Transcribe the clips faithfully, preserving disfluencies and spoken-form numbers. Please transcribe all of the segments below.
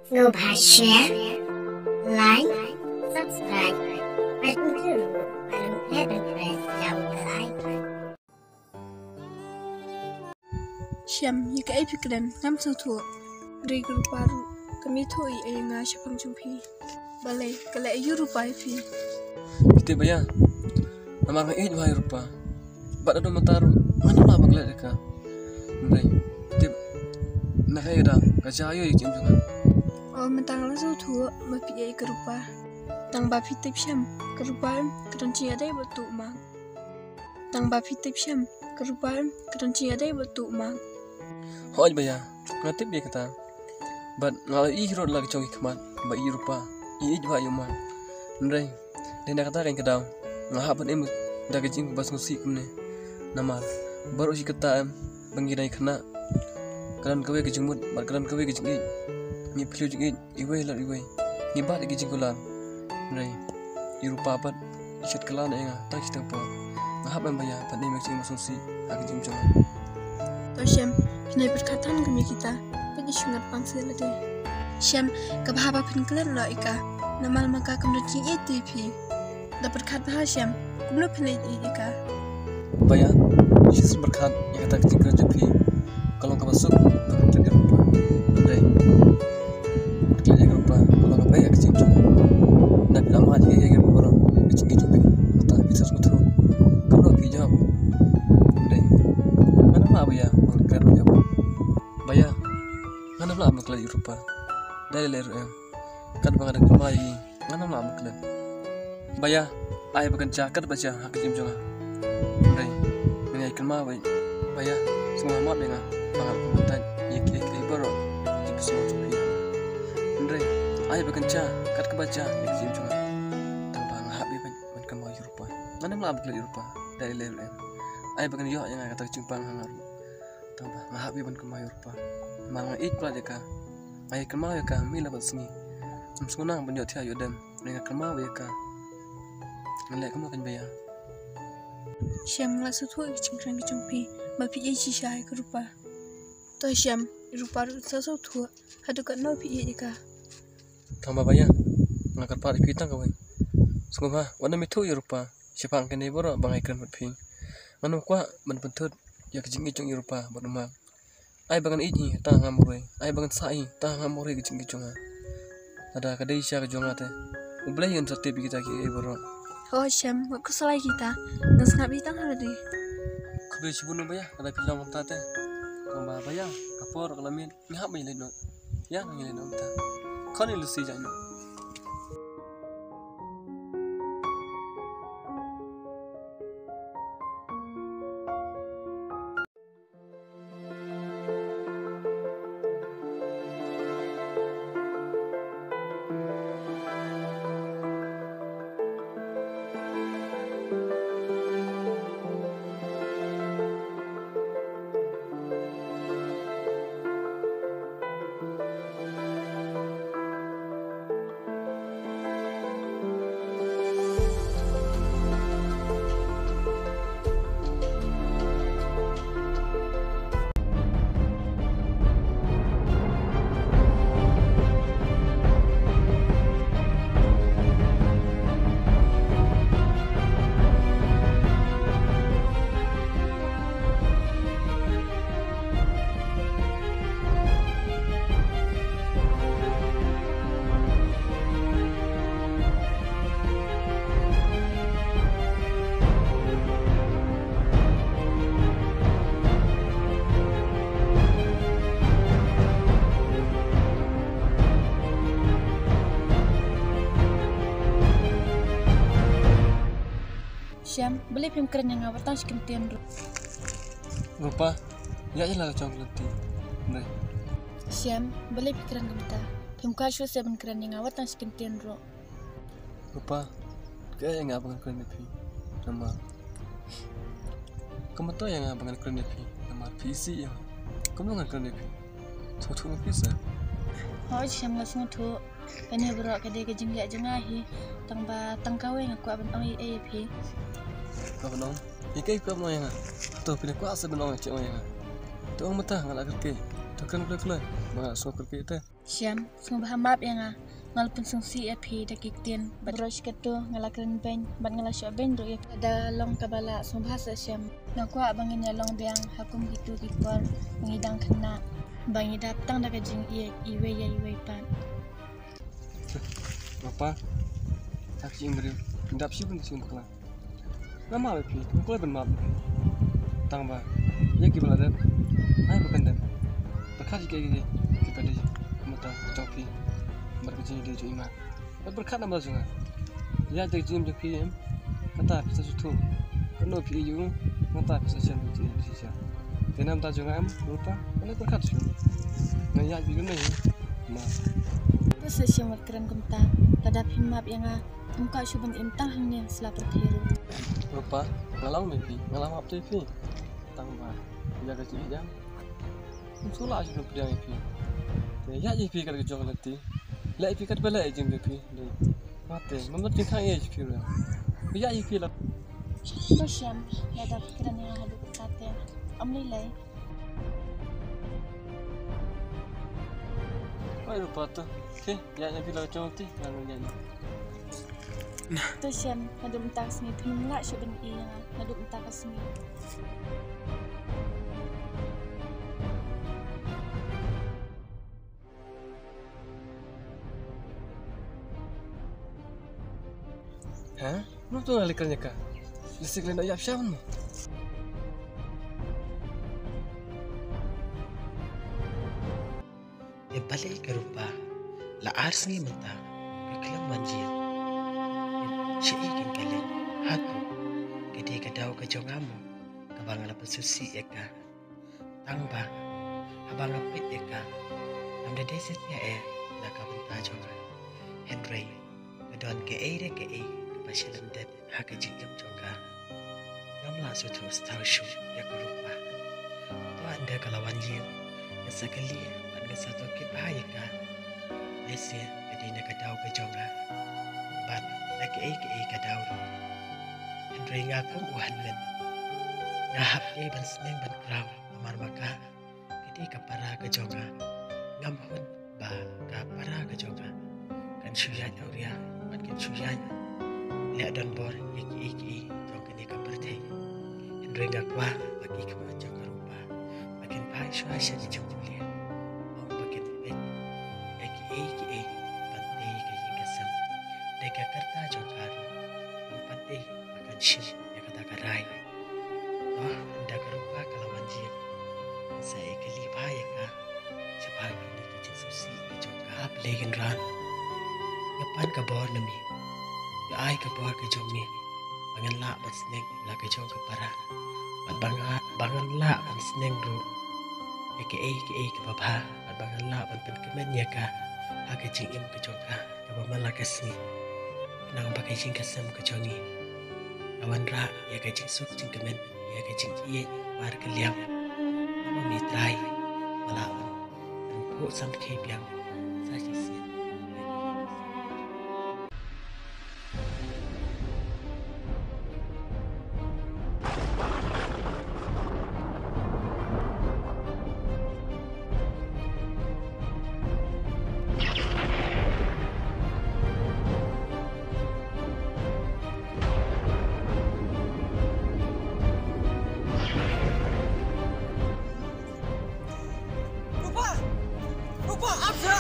Sngewbha share, like, subscribe, bad klik ruh ba lem klet ban press ïa u bell icon. Shem, ïa kaei phi kren, ngam sngewthuh. Hynrei ka Rupa ruh kam ïathuh ei ei ïa nga shaphang jong phi. Balei, ka leh aïu Rupa ïa phi? Phi tip ba ïa, namar nga ïeit bha ïa Rupa. Bad haduh mynta ruh ngan ym lah ban klet ïa ka. Hynrei phi tip, na kaei ka daw ka jia aïu ïa ka jingim jong nga? Oh, mynta nga la sngewthuh ba phi ïeit ïa ka Rupa. Tang ba phi tip Shem, ka Rupa em ka don jingïadei bad uto u Mark. Tang ba phi tip Shem, ka Rupa em ka don jingïadei bad uto u Mark. Hooid ba ïa, nga tip ïa kata. Bad nga la ïohi ruh da la ka jong ki khmat ba i Rupa i ïeit bha ïa u Mark. Hynrei dei na kata kein ka daw nga hap ban im da ka jingim ba sngewsih kumne. Namar baroh shi katta em ba ngi dang ïakynduh, ka don kawei ka jingmut bad ka don kawei ka jingïeit. Ngi phylliew jingïeit iwei lem iwei, ngi bat ïa ki jingkular. Hynrei i Rupa pat i shet kylla na ïa nga tang shi tang por. Nga hap em ba ïa ban im ïa ka jingim ba sngewsih ha ka jingim jong nga. To Shem, phin ïai pyrkhat than kum ïa kita, phin ïa shu ngat pang sha lade. Shem, ka bha ba phin klet noh ïa ka, namar ma ka kam don jingïeit te ïa phi. Da pyrkhat bha Shem, kumno phin leit ïa ka? Ba ïa, shisien pyrkhat ïa kata ka jingkren jong phi ka long kaba suk ba phin klet ïa Rupa. Hynrei klet ïa Rupa ka long kaba ïa ka jingim jong phi. Na phi la mad ïa ka jingim jong phi, kata phi sngewthuh kumno phi jop. Hynrei ngan ym lah ba ïa ban klet ïa Rupa. Ba ïa, ngan ym lah ban klet ïa Rupa. Dei lei ruh em, katba nga dang kynmaw ïa i, ngan ym lah ban klet. Ba ïa, ai ba kan jia katba jia ha ka jingim jong nga. Hynrei ngan ïai kynmaw beit. Ba ïa, sngewbha map ïa nga ba nga la kyntait ïa kiei kiei baroh kiba sngewthuh ïa nga. Hynrei ai ba kan jia kat kaba jia ïa ka jingim jong nga. Tang ba nga hap ïa beit ban kynmaw ïa Rupa. Ngan ym lah ban klet ïa Rupa. Dei lei ruh em, ai ba kan ïoh ïa nga kata ka jingpang ha nga ruh. Tang ba nga hap ïa ban kynmaw ïa Rupa. Namar nga ïeit palat ïa ka. Nga ïai kynmaw ïa ka mih la bad sngi. Ngam sngewbha ban ïohthiah ïoh dem. Nga kynmaw ïa ka. Ngan leh kumno kein ba ïa? Shem, nga la sngewthuh ïa ki jingkren ki jong phi ba phi ïeit shisha ïa ka Rupa. To Shem, i Rupa ruh u sngewthuh haduh katno phi ïeit ïa ka. Tang ba ba ïa, nga kyrpad ïa phi tang kawei. Sngewbha wat nym ïathuh ïa Rupa shaphang kine baroh ba nga ïakren bad phi. Ngan ym kwah ban pynthut ïa ka jingïeit jong i Rupa bad u Mark. Ai ba ngan ïeit hi tang ha nga marwei, ai ba ngan sah hi tang ha nga marwei ka jingïeit jong nga. Lada ka dei sha ka jong nga te, U Blei un sa tip ïa kita kiei baroh. Ho Shem, wat khuslai kita, ngan sngap hi tang ha lade. Khublei shibun ba ïa, lada phi long kumta te. Tang ba ba ïa, ka por ka la miet. Ngi hap ban ïaleit noh. Ïa, ngi leit noh mynta. Khun ïa Lucy jait noh. Shem, balei phim kren ïa nga wat tang shi kyntien ruh? Rupa, ïa ïa la ka jong ka lynti. Balei? Shem, balei phi kren kumta? Phim kwah shuh shuh ban kren ïa nga wat tang shi kyntien ruh. Rupa, kaei ïa nga ba ngan kren ïa phi? Namar kumta ïa nga ba ngan kren ïa phi. Namar phi isih ïa nga. Kumno ngan kren ïa phi? Sngewthuh ma phi seh? Hooid Shem, nga sngewthuh. Kane baroh ka dei ka jingleh jong nga hi. Tang ba tang kawei nga kwah ban ong ïa ei ïa phi. Kwah ban ong? Ïa kaei kwah ban ong ïa nga? To phi kwah seh ban ong ïa nga. To ong mynta nga la kyrkieh. Te kren khlem khlem, ba sngewkyrkieh te. Shem, sngewbha map ïa nga. Nga la pynsngewsih ïa phi da ki ktien bad baroh shi katta nga la kren beiñ bad nga la shoh beiñ ruh ïa phi. Da long kaba lah, sngewbha sa shem. Nga kwah ba ngin ïa long biang ha kum kito ki por ba ngi dang khynnah, ba ngi dap tang da ka jingïeit iwei ïa iwei pat. Rupa, ha ka jingim briew ngi dap shibun ki jingim bakla. Nga map ïa phi, nga kloi ban map ïa phi. Tang ba ïa kiba la dep, ai ba kan dep. Pyrkhat ïa kiei kiei kiba dei kumta jong phi bad ka jingïadei jong i ma. Bad pyrkhat namar jong nga. Ïa ka jingim jong phi em, kata phi sa sngewthuh. Kano phi ïoh, kata phi sa shem, phi sa shem. Te namar jong nga em, Rupa, kane pyrkhat shuh. Nga ïa phi kane em. Ma. Phi sa shem wat kren kumta. Lada phim map ïa nga, ym kwah shuh ban im tang hangne sla pyrthei ruh. Rupa, nga la ong ïa phi, nga la map ïa phi. Tang ba ïa ka jingïeit jong nga, ym shu lah shuh ban pdiang ïa phi. Te ïa ïa phi kat ka jong ka lynti. Leh ïa phi kat ba leh ïa jingim jong phi. Dei. Mate, ngam don jingkhang ïa phi ruh. Ïa ïa phi la. To shem, lada phi kren ïa nga haduh katta te, ym lei lei. Oi, Rupa to. Te ïa ïa phi la ka jong ka lynti, nga ruh ïa ïa. To shem, naduh mynta ka sngi phim lah shuh ban ïohi ïa nga, naduh mynta ka sngi. Ha? Mano uto u nongïaleh kren ïa ka? Lehse ka la ïap sha ban mo. Te balei ka Rupa, la ar sngi mynta ka khlem wan ïing? Shaei kin kylli, hato ka dei ka daw ka jong nga mo kaba nga la pynsngewsih ïa ka? Tang ba haba nga peit ïa ka, ngam da dei satia eh na ka bynta jong nga. Hynrei ka don kaei re kaei kaba shu lyndet ha ka jingim jong ka. Ngam lah sngewthuh shuh shuh ïa ka Rupa. To ynda ka la wan ïing, nga sa kylli bad nga sa tohkit bha ïa ka. Lehse ka dei na ka daw ka jong nga bad na kaei kaei ka daw ruh. Hynrei nga kum u hynmen, nga hap dei ban sneng ban kraw namar ma ka ka dei ka para ka jong nga. Ngam hun ba ka para ka jong nga kan shu ïaid awria bad kan shu ïaid leh donbor ïa kiei kiei jong kane ka pyrthei. Hynrei nga kwah ba ki khmat jong ka Rupa ba kin phai shuwa sha ki jingpule, ym ba kin peit ïa kiei kiei ban tei ka ïing ka sem. Dei ka rta jong ka ruh ym pat dei ba kan shim ïa kata ka rai. To ynda ka Rupa ka la wan ïing, sa ïa kylli bha ïa ka shaphang kine ki jingsngewsih ki jong ka. Hap lei kynran, nga pan ka bor na me, nga ai ka bor ka jong me ba ngan lah ban sneng ïa la ka jong ka para bad ba nga, ba ngan lah ban sneng ruh ïa kaei kaei kaba bha bad ba ngan lah ban pynkmen ïa ka ha ka jingim ka jong ka kaba man la ka sngi. Khnang ba ka ïing ka sem ka jong ngi ka wanrah ïa ka jingsuk jingkmen, ïa ka jingïeit markylliang. Ba me Trai ba lah ban pynphuh samrkhie biang sa shisien. Rupa! Rupa, ap sha!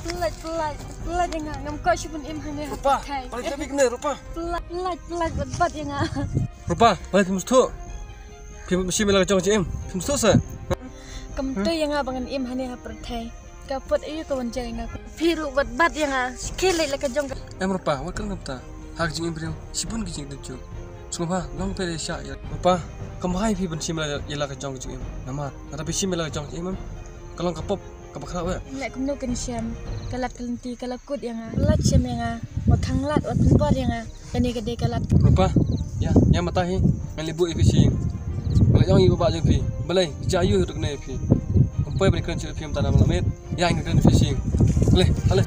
Pynlait, pynlait, pynlait ïa nga, ngam kwah shuh ban im hangne ha pyrthei. Rupa, pynlait ïa nga, Rupa. Pynlait, pynlait, pynlait, pynlait ïa nga. Rupa, pynlait, phim sngewthuh. Phim shim ïa la ka jong ka jingim, phim sngewthuh sa. Kumta ïa nga ba ngan im hangne ha pyrthei. Ka put aïu ka wan jia ïa nga. Phi ruh wat bat ïa nga. Khie leit la ka jong ka. Em Rupa, wat kren kumta. Ha ka jingim briew shibun ki jingduk jong. Sngewbha long phi ïa sha ïa. Rupa, kam bha ïa phi ban shim ïa la ka jong ka jingim. Namar lada phi shim ïa la ka jong ka jingim em, ka long ka pop Kaba khraw eh. Leh kumno kan shem. Ka lad ka lynti ka la kut ïa nga. Lad shem ïa nga. Wat khanglad wat pynbor ïa nga. Kane ka dei ka lad. Rupa. Ïa, ïa mynta hi. Ngan leit buh ïa phi sha ïing. Nga la ong ïa u bah jong phi. Balei, jia ïa u ruh kane ïa phi. Ym poi ba dei kren sha phi mynta na ma la miet. Ïa, ngan kren ïa phi sha ïing. Leh, ha leh.